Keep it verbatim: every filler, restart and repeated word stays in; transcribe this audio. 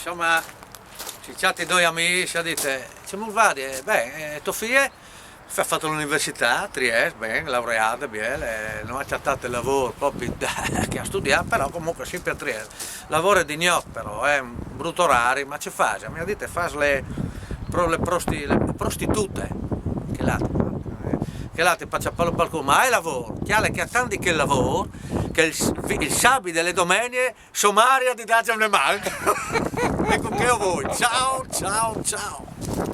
Insoma, si cjate doi amîs, si dîs: «Cemût vade?» «Ben, e tô fie?» «Fa, à fat la universitât a Triest, ben, laureade, biel, e no à cjatât lavôr propit da che e à studiât, però comunque simpri a Triest. Lavore di gnot però, eh, un brut orari, ma ce fâs?» «Mi à dite, fâs le, pro-, le prosti-, le prostitute.» Chel altri, eh, chel altri, pal, pal cûl: «Ma e lavôr?» «Cjale che a tant di chel lavôr, che il s-, il sabide e le domenie so mari e à di dâgjem une man.» Eco, che o voi. Ciao, ciao, ciao.